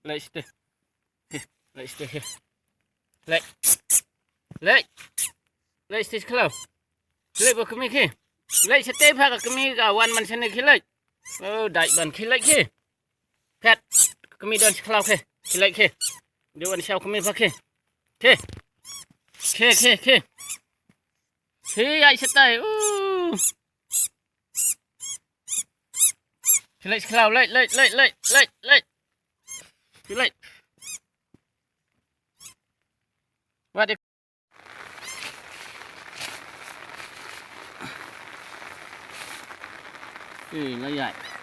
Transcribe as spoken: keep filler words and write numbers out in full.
Leit shatei. Leit shatei. Leit. Leit. Leit shatei khlaw. Leit ba kmie ki. Leit shatei pha ka kmie ka wan man shane ki leit. Oh, dai ban ki leit ki. Phet. Kmie don sha khlaw ki. Ki leit ki. Dei wan shaw kmie pha ki. Ki. Ki, ki, ki. Ki ai shatei. Uh. Ki leit sha khlaw, leit, leit, leit, leit, leit, leit. Ki leit. Wat Ê, la ïaid.